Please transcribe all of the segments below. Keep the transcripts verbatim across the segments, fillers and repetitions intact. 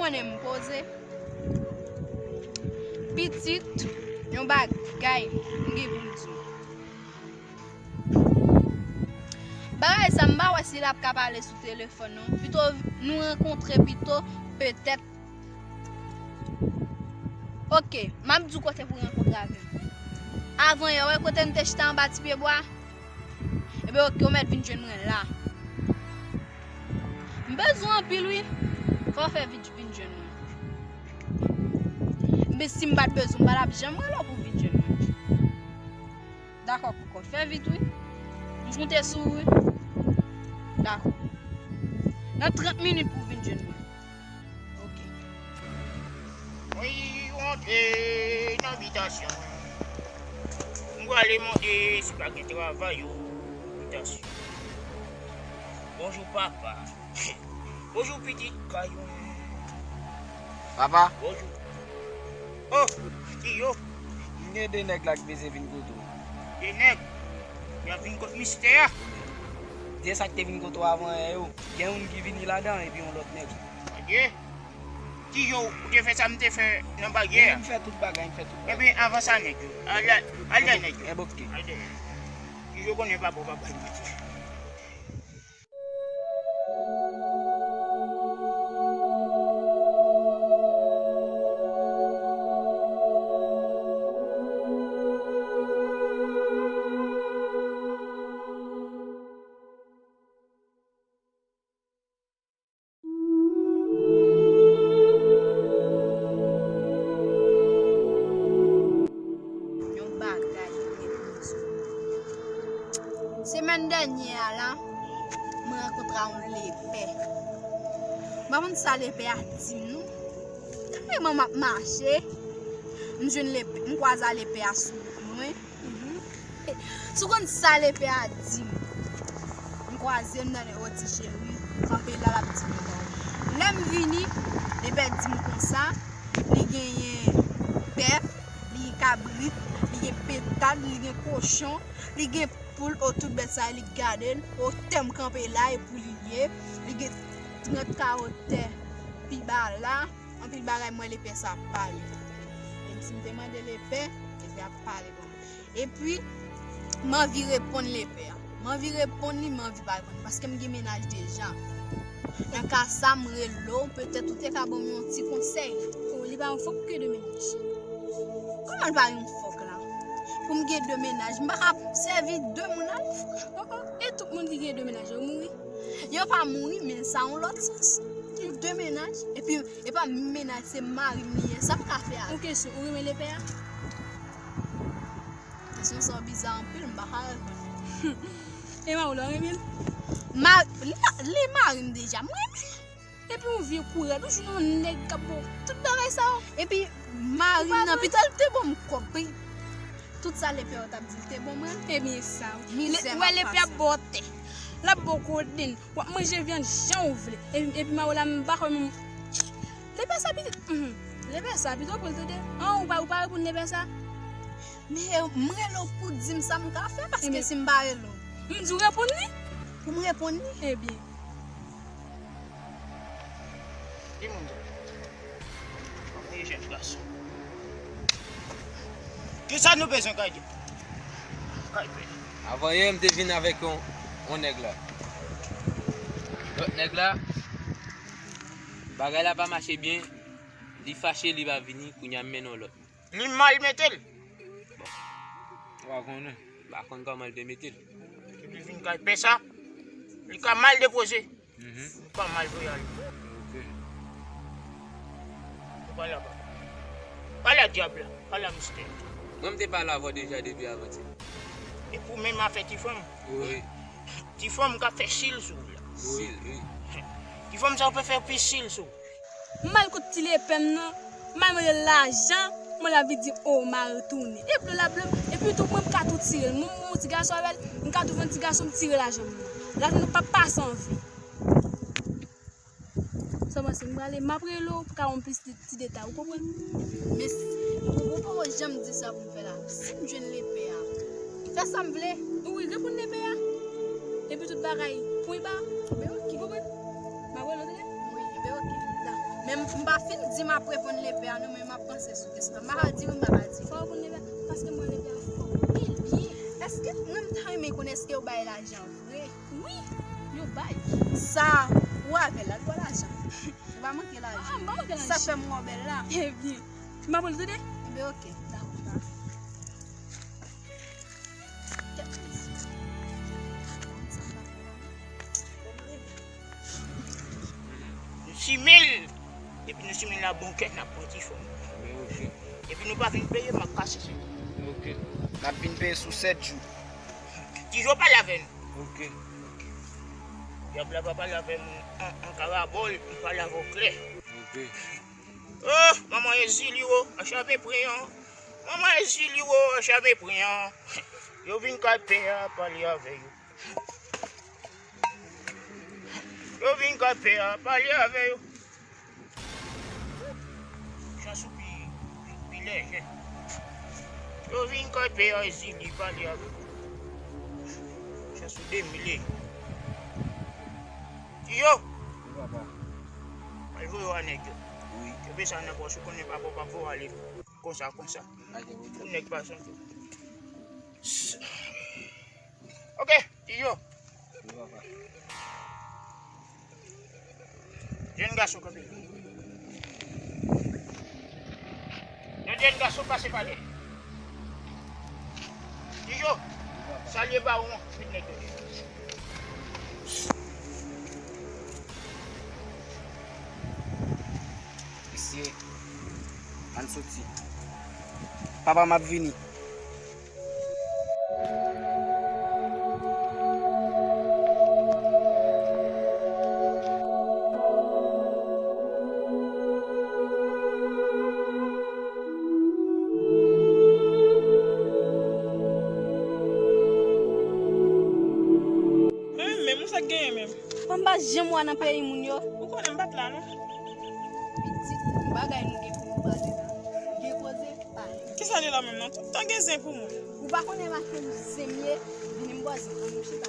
Konnen m poze. Pitit, yon bagay m gen pou m di w. Bagay sa, m pa wè si l ap ka pale sou telefòn, non. Pito nou rankontre pito, petèt. Oke, m ap di w kote pou rankontre avè m. Avan yè, w wè kote n te chita anba ti pye bwa? Ebyen, oke, ou mèt vin jwenn mwen la. M bezwen w anpil, wi. Fò w fè vit vin jwenn mwen. Men si m pa t bezwen w, m pa t ap janm rele w pou w vin jwenn mwen. Dakò, kòkòt. Fè vit, wi. M konte sou ou, wi. Dakò. Nan trant minit pou w vin jwenn mwen. Oke. Mwen rantre nan bitasyon. M prale mande si pa gen travay o bitasyon. Bonjou, papa. Bonjou, pitit kay mwen. Papa. Bonjou. Oh, Tiyo. M gen de nèg la ki bezwen vin kote w. De nèg? Y ap vin kot mistè a? De sa ki te vin kote w avan yè yo. Gen youn ki vini ladan epi yon lòt nèg. Adye. Tiyo, ou te fè sa m te fè nan baryè a? Wi, m fè tout bagay, m fè tout bagay. Ebyen, avanse a nèg yo. Al, al, al dèyè nèg yo. Enboke. Al dèyè. Tiyo konnen papa w pa bay manti. Yon bagay ki gen pou m di w. Semèn dènyè a la, mwen rankontre a yon lepè. M pa konn sa lepè a di m, non. Kareman m ap mache, m jwenn lepè, m kwaze a lepè a sou wout mwen. Mhm. Si w konn sa lepè a di m, m kwaze l, m tande, o ti cheri, kanpe la, l ap di m non. Lè m vini, lepè di m konsa, li genyen bèf, li gen kabrit, li gen pentad, li gen kochon, li gen poul, o tout bèt sa yo, li gade l, o tè m kanpe la, e pou li ye, li gen trant kawo tè pi ba la, anpil bagay, m wè lepè sa ap pale. Menm si m te mande lepè, lepè ap pale ban mwen. Epi, m anvi reponn lepè a. M anvi reponn li, m anvi pa reponn li, paske m gen mennaj deja. Nan ka sa, m rele w, petèt ou te ka ban m yon ti konsèy. Oh, li pa yon fòk ke de mennaj. Kòman l pa yon fòk la? Pou m gen de mennaj, m pa ka sèvi de moun al fòk. Oh, oh, e tout moun ki gen de mennaj yo mouri? Yo pa mouri, men sa yon lòt sans. Gen de mennaj, epi e pa menm mennaj, se mari m li ye. Sa m ka fè avè l? Yon kesyon, ou renmen lepè a? Kesyon sa yo biza anpil, m pa ka reponn li. E mari w la, w renmen l? Ma-, li, li mari m deja, m renmen l. Epi yon vye kourèd, ou jwenn yon nèg k ap ba w tout bagay sa yo. Epi mari m nan, pito l te ban m kòb, wi. Tout sa lepè yo t ap di l te ban mwen. Ebyen sa, wi. Mizè m ap pase. Wè lepè ap ba w tè. L ap ba w kodenn. W ap manje vyann jan w vle. Epi, epi mari w la, m pa kwè menm. Lepè sa pitit. Mhm. Lepè sa pito pou l tande. An, ou pa, ou pa reponn lepè sa? Men m rele w pou di m sa m ka fè, paske si m pa rele w. M di w reponn li? Pou m reponn li? Ebyen. Di moun sa. Anvoye jèn gason. Kisa nou bezwen kay di? Kay pè. Avan yè, m te vin avèk yon, yon nèg la. Lòt nèg la, bagay la pa mache byen, li fache, li pa vini, kounye a m mennen yon lòt moun. Li mal mete l. Bon. Ou pa konnen. M pa konn kòman l te mete l. Epi vin kay pè sa, li ka mal depoze. Mhm. Li ka mal voye ale. Ok. Ou pale a papa. Pale a dyab la. Pale a mistè. Mwen, m te pale avè w deja depi avantyè. Epi ou menm afè ti fanm. Wi. Ti fanm k ap fè sil sou ou la. Sil, wi. Ti fanm sa yo pe fè pi sil sou ou. M al kot ti lepè m nan, m al mande l lajan, mwen la vin di, o, m a retounen. E ble l ap ble m, epi tou mwen m ka tou tire l. Mwen, mwen, mwen ti gason avè l, m ka tou vann ti gason, m tire lajan m nan. Lajan m nan p ap pase anvi. Sa w panse, m prale, m ap rele w pou ka ban m plis de ti detay, ou konprann? Men si, ou, ou poko janm di sa pou m fè la. Si m jwenn lepè a, fè sa m vle. Wi, reponn lepè a. Epi tout bagay, pwen ba. Ben, ok. Ou konprann? M ap rele w, tande? Wi, ben, ok. Dakò. Men m pa fin di m ap reponn lepè a non, men m ap panse sou kesyon an. M pa ka di wi, m pa ka di. Fò w reponn lepè, paske mwen lepè a fò anpil byen. Èske mwen m ta renmen konnen èske yo bay lajan vre? Wi, yo bay. Sa, ou avè l la, l ba w lajan. Ou pa manke lajan. Ah, m pa manke lajan. Sa fè m wè w bèl la. Ebyen, m pa pran l tande? Ebyen, oke. Dakò. Kèt mesye. Nou simil. Depi nou simil la bon kè n ap pran ti fon. Epi nou pa vin peye, m ap kase se. N ap vin peye sou sèt jou. Ti Jo pale avè nou. Dyab la pa pale avè m an, an karabòl, m pale avè w klè. Oh, manman Ezili wo, acha mepri an. Manman Ezili wo, acha mepri an. Yo vin kay pè a pale avè yo. Yo vin kay pè a pale avè yo. Chans ou pi, pi lèjè. Yo vin kay pè a Ezili pale avè yo. Chans ou demile. Ti Jo. Wi, papa. Al voye w a nèg yo. Wi. Kenbe sa nan pòch ou, konnen papa w p ap voye w ale konsa, konsa. Pou nèg pa santi w. Ok, Ti Jo. Wi, papa. Jèn gason kanpe. Yon jèn gason pase pale. Ti Jo, salye bawon an, met nèg yo deyò. Mesye, ann soti. Papa, m ap vini. Mwen menm, ou sa k genyen menm? Fanm pa janm wè nan peyi moun yo. Ou konnen m pa t la non. Pitit, bagay nou gen pou nou pale la. Gen koze. Kisa li la menm nan? Tout tan gen zen pou mwen. Ou pa konnen mache m zen m ye, vini m bò zen pou nou chita.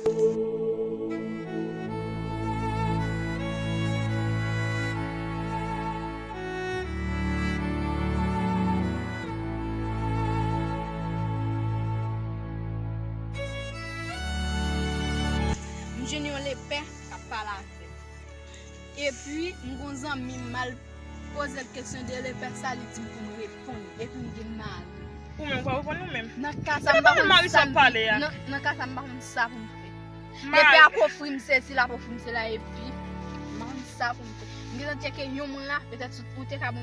M jwenn yon lepè k ap pale avè m. Epi, m gon zanmi m, m al poze l kesyon de lepè sa, li di m pou m reponn. Epi m gen mari. Ou menm, ou pa reponn ou menm? Nan ka sa, m pa konn sa m, nan, nan ka sa, m pa konn sa pou m fè. Lepè ap ofri m sesi, l ap ofri m sela, epi m pa konn sa pou m fè. M gentan tcheke yon moun la, petèt ou te ka ban m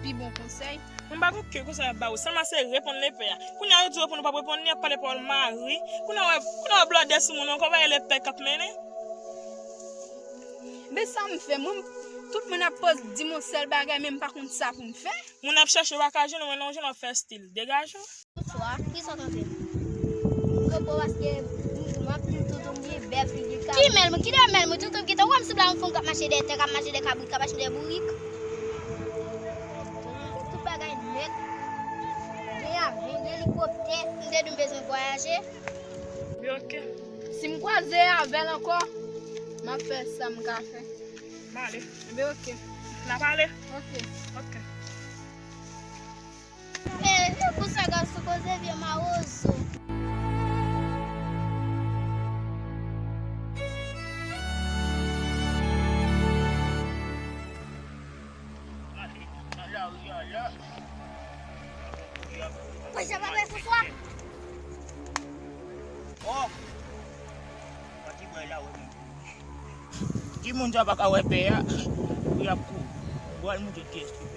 pi bon konsèy. Mwen pa gon kè konsa y ap ba ou. Sèlman se reponn lepè a. Kounye a yo di w reponn, ou p ap reponn li, y ap pale pawòl mari. Kounye a w ap, kounye a w ap blòdè sou moun ankò, w pa wè lepè k ap mennen. Men sa m fè, mwen, tout moun ap poze di m yon sèl bagay, men m pa konn sa pou m fè. Moun ap chèche w ak ajenou, men nan yon jenou w ap fè estil. Degaje w. Bonswa, kisa w t ap fè? M repo paske m ap di toutou m gen bèf, li gen kabrit. Ki mèl mwen? Ki de mèl mwen? Toutou m gentan wè m sanble a yon fanm k ap mache dèyè tè, k ap mache dèyè kabrit, k ap achte dèyè bourik. Tout bagay nèt. Gen avyon, gen elikoptè. M te di m bezwen vwayaje. Ebyen, oke. Si m kwaze avè l ankò, m ap fè sa m ka fè. M ale. Ebyen, oke. N ap ale? Oke. Oke. Men, se pou sa gason koze vye mawozo. Papa, papa, François. Oh! Pati bwè la, wè, men. Timoun sa pa ka wè pè a, pou y ap kouri. Bwè l monte kiyès ki